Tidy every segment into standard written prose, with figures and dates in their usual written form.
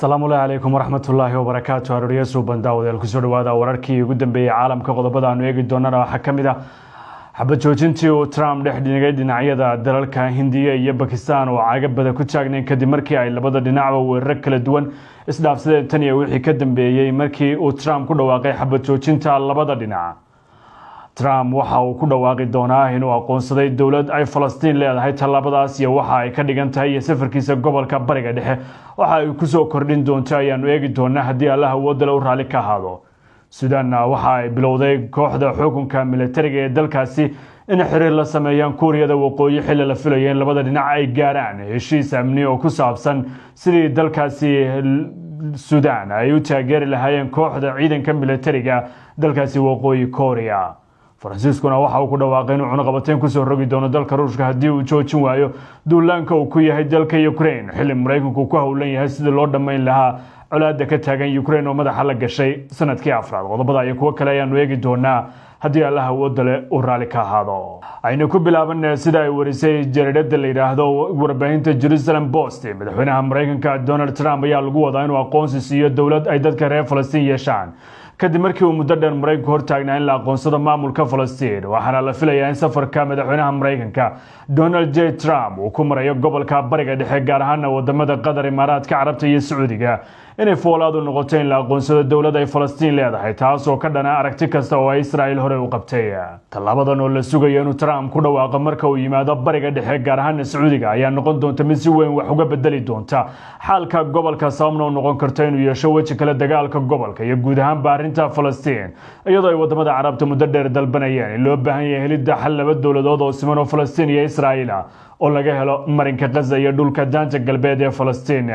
Asalaamu ullahi calaykum waraxmatullaahi wabarakaatu. Aroorya suuban, daawadayaal, kusoo dhawaada wararkii ugu dambeeyey caalamka. Qodobada aanu eegi doonana waxaa ka mid ah xabad joojintii uu Trump dhex dhigay dhinacyada dalalka Hindiya iyo Bakistan oo cagabada ku taagnayn, kadib markii ay labada dhinacba weeraro kala duwan isdhaafsadeen tan iyo wixii ka dambeeyey markii uu Trump ku dhawaaqay xabad joojinta labada dhinac. Trump waxa uu ku dhawaaqi doonaa inuu aqoonsaday dowlad ay Falastiin leedahay. Tallaabadaas iyo waxa ay ka dhigan tahay iyo safarkiisa gobolka Bariga Dhexe waxa ay kusoo kordhin doonto ayaanu eegi doonaa, haddii Allah awoodale u raalli ka ahaado. Suudaanna waxa ay bilowday kooxda xukunka militariga ee dalkaasi in xiriir la sameeyaan Kuuriyada Waqooyi, xilli la filayo in labada dhinac ay gaaraan heshiis amni oo ku saabsan sidii dalkaasi Suudaan ay u taageeri lahaayeen kooxda ciidanka militariga dalkaasi Waqooyi Korea. Faransiiskuna waxa uu ku dhawaaqay inuu cunaqabateyn kusoo rogi doono dalka Ruushka haddii uu joojin waayo duulaanka uu ku yahay dalka Ukraine, xilli Maraykanku ku howlan yahay sidii loo dhammayn lahaa colaada ka taagan Ukraine oo madaxa la gashay sanadkii afraad. Qodobada iyo kuwo kale ayaanu eegi doonaa, haddii Allah awoodda leh uu raalli ka ahaado. Aynu ku bilaaban sida ay warisay jariidada la yidhaahdo warbaahinta Jerusalem Post. Madaxweynaha Maraykanka Donald Trump ayaa lagu wadaa inuu aqoonsi siiyo dowlad ay dadka reer Falastiin yeeshaan, kadib markii uu muddo dheer Maraykanku hortaagnaa in la aqoonsado maamulka Falastiin. Waxaana la filayaa in safarka madaxweynaha Maraykanka Donald J Trump uu ku marayo gobolka Bariga Dhexe, gaar ahaana wadamada Qatar, Imaaraadka Carabta iyo Sacuudiga, inay foolaad u noqoto in la aqoonsado dowlad ay Falastiin leedahay, taasoo ka dhana aragti kasta oo ay Israel hore u qabtay. Tallaabadan oo la sugayo inuu Trump ku dhawaaqo marka uu yimaado Bariga Dhexe, gaar ahaana Sacuudiga, ayaa noqon doonta mid si weyn wax uga bedeli doonta xaalka gobolka, sababna u noqon karto inuu yeesho weji kale dagaalka gobolka iyo guud ahaanba arrinta Falastiin, iyadoo ay wadamada Carabta muddo dheer dalbanayeen in loo baahan yahay helidda xal laba dowladood oo siman oo Falastiin iyo Israa'iil ah oo laga helo marinka Gaza iyo dhulka Daanta Galbeed ee Falastiin,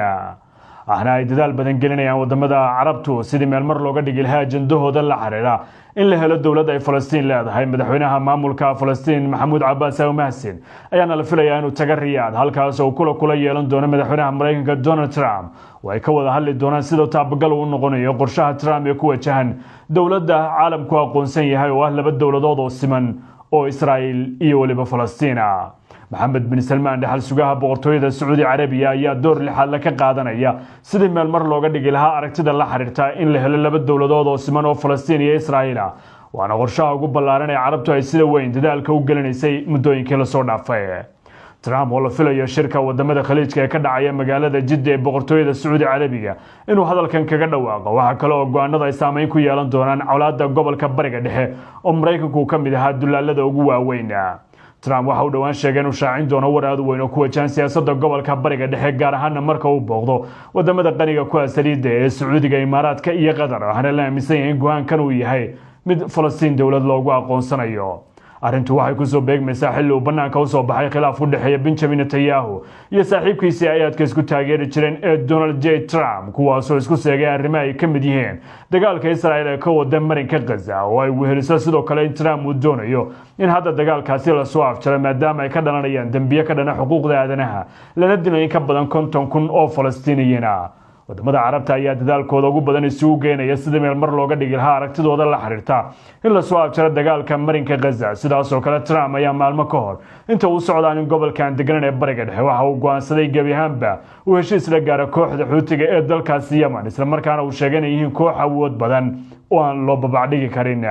ahna ay dadaal badan gelinayaan wadamada Carabtu sidii meel mar looga dhigi lahaa ajandahooda la xiriira in la helo dowlad ay Falastiin leedahay. Madaxweynaha maamulka Falastiin Maxamuud Cabaas Mahsin ayaana la filayaa inuu taga Riyaad, halkaas oo kula yeelan doono madaxweynaha Maraykanka Donald Trump, oo ay ka wada hadli doonaan sida taabagal uu noqonayo qorshaha Trump ee ku wajahan dowladda caalamku aqoonsan yahay oo ah laba dowladood oo siman oo Israa'iil iyo weliba Falastiina. Maxamed bin Salmaan, dhexal sugaha boqortooyada Sacuudi Carabiya, ayaa door lixaadle ka qaadanaya sidii meel mar looga dhigi lahaa aragtida la xiriirta in la helo laba dowladood oo siman oo Falastiin iyo Israa'iil ah, waana qorshaha ugu ballaaran ee Carabtu ay sida weyn dadaalka u gelinaysay muddooyinkii lasoo dhaafay. Trump oo la filayo shirka wadamada Khaliijka ee ka dhacaya magaalada Jidda ee boqortooyada Sacuudi Carabiga inuu hadalkan kaga dhawaaqo, waxaa kale oo go-aanada ay saameyn ku yeelan doonaan colaada gobolka Bariga Dhexe oo Maraykanku ka mid ahaa dulaalada ugu waaweyn. Trump waxa uu dhowaan sheegay inuu shaacin doono war aad u weyn oo ku wajahan siyaasadda gobolka Bariga Dhexe, gaar ahaana marka uu booqdo wadamada qaniga ku ah saliidda ee Sacuudiga, Imaaraadka iyo Qatar. Waxaana la aaminsan yahay in go-aankan uu yahay mid Falastiin dowlad loogu aqoonsanayo. Arrintu waxay kusoo beegmaysaa xilli uu bannaanka usoo baxay khilaaf u dhexeeya Benjamin Netanyahu iyo saaxiibkiisii ay aadka isku taageeri jireen ee Donald J Trump, kuwaasoo isku seegay arrimo ay ka mid yihiin dagaalka Israel ee ka wada marinka Gaza, oo ay weheliso sidoo kale in Trump uu doonayo in hadda dagaalkaasi lasoo afjaro, maadaama ay ka dhalanayaan dembiye ka dhana xuquuqda aadanaha, lana dilay in ka badan 50,000 oo Falastiiniyiin ah. Wadamada Carabta ayaa dadaalkooda ugu badan isugu geynaya sidii meel mar looga dhigi lahaa aragtidooda la xiriirta in lasoo afjaro dagaalka marinka Gaza. Sidaasoo kale, Trump ayaa maalmo ka hor inta uu socdaan in gobolkan deganan ee Bariga Dhexe waxa uu go-aansaday gebi ahaanba uu heshiis la gaaro kooxda Xuutiga ee dalkaasi Yemen, islamarkaana uu sheegay inay yihiin koox awood badan oo aan loo babacdhigi karin.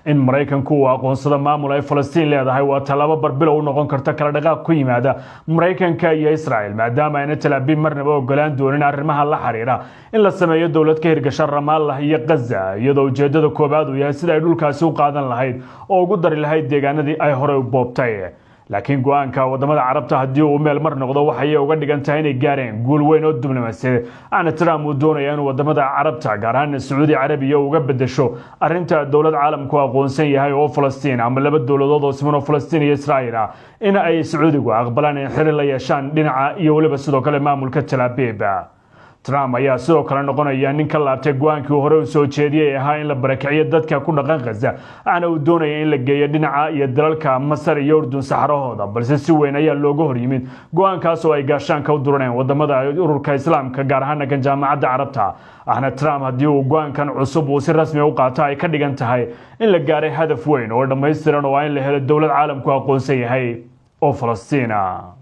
In Maraykanku uu aqoonsado maamul ay Falastiin leedahay waa tallaabo barbilow u noqon karta kala dhaqaaq ku yimaada Maraykanka iyo Israel, maadaama ayna Tel Aviv marnaba ogolaan doonin arrimaha la xiriira in la sameeyo dowlad ka hirgasha Ramallah iyo Gaza, iyadoo ujeedada koobaad uu yahay sida ay dhulkaasi u qaadan lahayd oo ugu dari lahayd deegaanadii ay horey u boobtay. Laakiin go-aanka wadamada Carabta haddii uu meel mar noqdo, waxay uga dhigan tahay inay gaareen guul weyn oo diblomaasiyadeed, ana Trump uu doonaya inuu wadamada Carabta, gaar ahaan Sacuudi Carabiya, uga bedesho arrinta dowlad caalamku aqoonsan yahay oo Falastiin ama laba dowladood oo siman oo Falastiin iyo Israa'iil ah, in ay Sacuudigu aqbalaan in xiri la yeeshaan dhinaca iyo weliba sidoo kale maamulka Tel Aviv. Trump ayaa sidoo kale noqonaya nin ka laabtay go-aankii uu hore u soo jeediyey ahaa in la barakiciyo dadka ku dhaqan Khaza, waxaana uu doonaya in la geeyo dhinaca iyo dalalka Masar iyo Urdun saxrahooda, balse si weyn ayaa looga hor yimid go-aankaas oo ay gaashaanka u duraneen wadamada ururka Islaamka, gaar ahaana kan Jaamacadda Carabta ahna. Trump haddii uu go-aankan cusub uu si rasmi u qaato, ay ka dhigan tahay in la gaaray hadaf weyn oo dhammaystiran oo ah in la helo dowlad caalamku aqoonsan yahay oo Falastiina.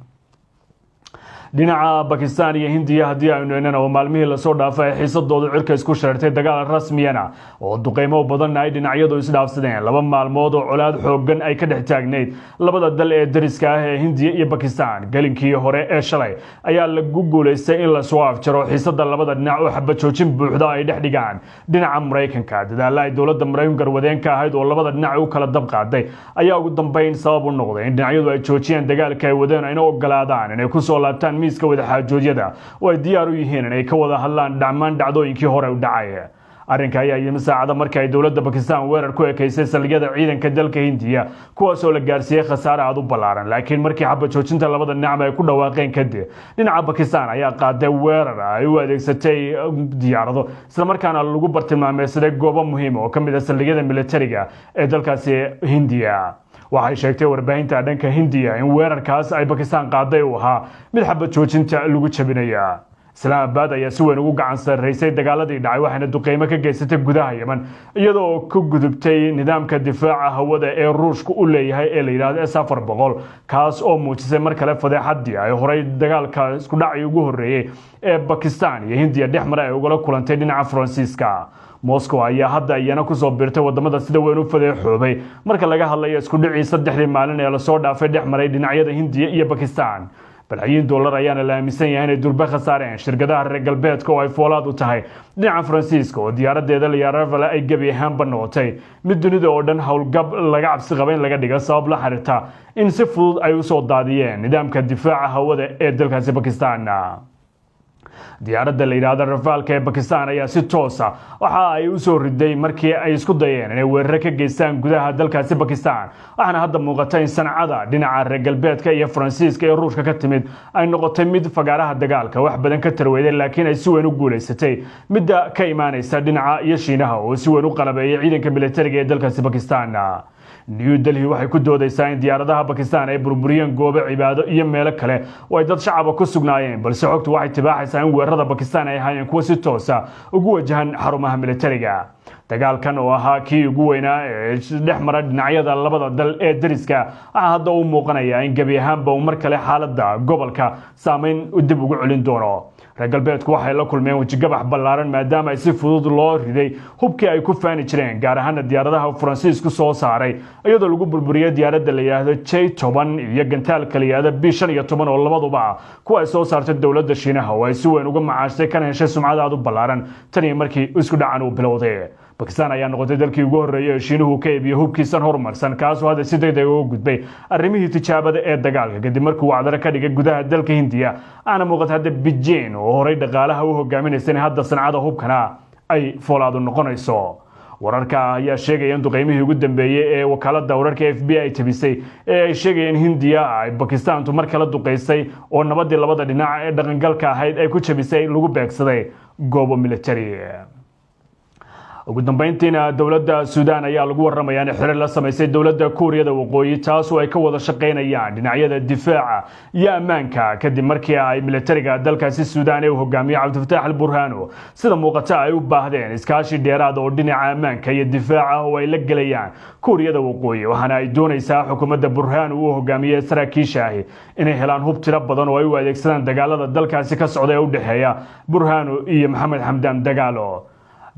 Dhinaca Bakistan iyo Hindiya haddii aynu eegnana, oo maalmihii lasoo dhaafay ay xiisadoodu cirka isku shareertay, dagaal rasmiyana oo duqeymo badanna ay dhinacyadu isdhaafsadeen, 2 maalmood oo colaad xoogan ay ka dhex taagnayd labada dal ee dariska ah ee Hindiya iyo Bakistan, gelinkii hore ee shalay ayaa lagu guulaystay in lasoo afjaro xiisada labada dhinac oo xabad joojin buuxda ay dhex dhigaan dhinaca Maraykanka. Dadaalla ay dowladda Maraykanka garwadeen ka ahayd oo labada dhinac u kala dab qaaday ayaa ugu dambeyn sabab u noqday in dhinacyadu ay joojiyaan dagaalka ay wadeen, ayna ogolaadaan inay kusoo laabtaan miiska wadaxaajoodyada oo ay diyaar u yihiin inay ka wada hadlaan dhammaan dhacdooyinkii hore u dhacay. Arrinka ayaa yimi saacada markii ay dowladda Bakistan weerar ku ekeysay saldhigyada ciidanka dalka Hindiya, kuwaasoo la gaarsiiyey khasaare aad u ballaaran. Laakiin markii xabad joojinta labada dhinacba ay ku dhawaaqeen kadib, dhinaca Bakistan ayaa qaaday weerar ay u adeegsatay diyaarado, islamarkaana lagu bartilmaameysaday goobo muhiima oo ka mid ah saldhigyada militariga ee dalkaasi Hindiya. Waxay sheegtay warbaahinta dhanka Hindiya in weerarkaas ay Bakistan qaaday uu ahaa mid xabad joojinta lagu jabinaya. Islaamabad ayaa si weyn ugu gacan sarreysay dagaaladii dhacay, waxayna duqeymo ka geysatay gudaha Yeman, iyadoo ka gudubtay nidaamka difaaca hawada ee Ruushka u leeyahay ee la yidhahdo S-400, kaas oo muujisay mar kale fadeexadii ay horey dagaalka isku dhacii ugu horreeyey ee Bakistan iyo Hindiya dhex mara ay ugala kulantay dhinaca Faransiiska. Moscow ayaa hadda iyana kusoo biirtay wadamada sida weyn u fadeexoobay marka laga hadlayo isku dhicii 3dii maalin ee lasoo dhaafay dhex maray dhinacyada Hindiya iyo Bakistan. Balaayiin dollar ayaana la aaminsan yahay inay durbe khasaareen shirkadaha reer galbeedka, oo ay foolaad u tahay dhinaca Faransiiska, oo diyaaradeeda Rafale ay gebi ahaanba noqotay mid dunida oo dhan howlgab laga cabsi qaba in laga dhigo, sabab la xiriirta in si fudud ay usoo daadiyeen nidaamka difaaca hawada ee dalkaasi Bakistan. Diyaaradda la yidhaahda Rafaalka ee Bakistan ayaa si toosa waxa ay usoo riday markii ay isku dayeen inay weeraro ka geystaan gudaha dalkaasi Bakistan, waxaana hadda muuqata in sancada dhinaca reer galbeedka iyo Faransiiska iyo Ruushka ka timid ay noqotay mid fagaaraha dagaalka wax badan ka tarweyday, laakiin ay si weyn u guulaysatay midda ka imaanaysa dhinaca iyo Shiinaha, oo si weyn u qalabeeyay ciidanka militariga ee dalkaasi Bakistan. New Delhi waxay ku doodaysaa in diyaaradaha Bakistan ay burburiyeen goobo cibaado iyo meelo kale oo ay dad shacaba ku sugnaayeen, balse xogtu waxay tibaaxaysaa in weerarada Bakistan ay ahaayeen kuwo si toosa ugu wajahan xarumaha militariga. Dagaalkan oo ahaa kii ugu weynaa ee dhex mara dhinacyada labada dal ee dariska waxaa hadda u muuqanaya in gebi ahaanba uu mar kale xaaladda gobolka saameyn dib ugu celin doono. Reer galbeedku waxay la kulmeen wejigabax ballaaran, maadaama ay si fudud loo riday hubkii ay ku faani jireen, gaar ahaana diyaaradaha Faransiisku soo saaray, iyadoo lagu burburiyey diyaaradda la yidhaahdo J-10 iyo gantaalka la yidhaahdo B-15, oo labaduba kuwa ay soo saartay dowladda Shiinaha, oo ay si weyn uga macaashtay kana heshay sumcad aad u ballaaran tan iyo markii isku dhacan uu bilowday. Bakistan ayaa noqotay dalkii ugu horreeyay ee Shiinuhu ka iibiyo hubkiisan horumarsan, kaasoo hadda si degdeg uga gudbay arrimihii tijaabada ee dagaalka kadib markii uu wacdaro ka dhigay gudaha dalka Hindiya. Aana muuqata hadda Beijing oo horey dhaqaalaha u hogaaminaysa in hadda sancada hubkana ay foolaadu noqonayso. Wararka ayaa sheegaya in duqeymihii ugu dambeeyey ee wakaalada wararka AFP ay tabisay ee ay sheegayeen Hindiya ay Bakistaantu mar kale duqeysay oo nabadii labada dhinac ee dhaqangalka ahayd ay ku jabisay lagu beegsaday goobo military. Ugu dambeyntiina, dowladda Suudaan ayaa lagu warramaya in xiriir la samaysay dowladda Kuuriyada Waqooyi, taas oo ay ka wada shaqaynayaan dhinacyada difaaca iyo ammaanka, kadib markii ay militariga dalkaasi Suudaan ee uu hogaamiyo Cabdifataax al Burhaano sida muuqata ay u baahdeen iskaashi dheeraad oo dhinaca ammaanka iyo difaaca oo ay la gelayaan Kuuriyada Waqooyi. Waxaana ay doonaysaa xukuumadda Burhaan uu hogaamiye saraakiisha ahi inay helaan hub tiro badan oo ay u adeegsadaan dagaalada dalkaasi ka socda ee u dhexeeya Burhaano iyo Maxamed Xamdaan Dagaalo.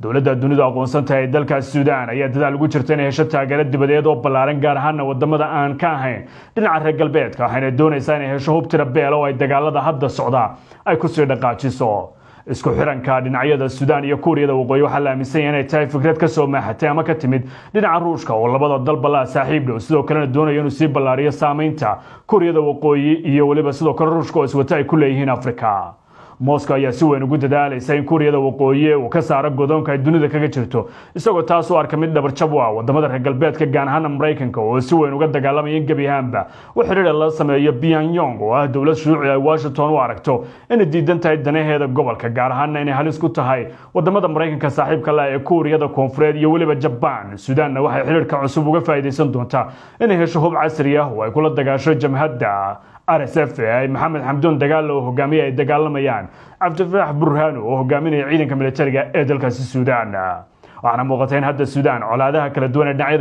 Dowladda dunidu aqoonsan tahay dalkaasi Suudaan ayaa dadaal ugu jirta inay hesho taageero dibadeed oo ballaaran, gaar ahaana wadamada aan ka ahayn dhinaca reer galbeedka, waxayna doonaysaa inay hesho hub tiro beel oo ay dagaalada hadda socda ay kusii dhaqaajiso. Isku xiranka dhinacyada Suudaan iyo Kuuriyada Waqooyi waxaa la aaminsan yahay inay tahay fikrad ka soo maaxatay ama ka timid dhinaca Ruushka, oo labada dalba la saaxiib dhow, sidoo kalena doonaya inuu sii ballaariyo saameynta Kuuriyada Waqooyi iyo weliba sidoo kale Ruushka oo iswata ay ku leeyihiin Afrika. Moscow ayaa si weyn ugu dadaalaysa in Kuuriyada Waqooyi uu ka saaro godoonka ay dunida kaga jirto, isagoo taas u arka mid dhabarjab u ah wadamada reer galbeedka, gaar ahaana Maraykanka, oo si weyn uga dagaalamaya in gebi ahaanba u xidhiidha la sameeyo Pyongyang, oo ah dowlad shuuci ay Washington u aragto inay diidan tahay danaheeda gobolka, gaar ahaana inay halis ku tahay wadamada Maraykanka saaxiibka la ee Kuuriyada Koonfureed iyo weliba Jabaan. Suudaanna waxay xidhiidhka cusub uga faa'iidaysan doontaa inay hesho hub casri ah oo ay kula dagaasho jamhadda RSF ee ay Maxamed Xamduun Dagaal oo hogaamiye ay dagaalamayaan Cabdifataax Burhaano oo hogaaminaya ciidanka militariga ee dalkaasi Suudaan. Waxaana muuqata in hadda Suudaan colaadaha kala duwan ee dhinacyada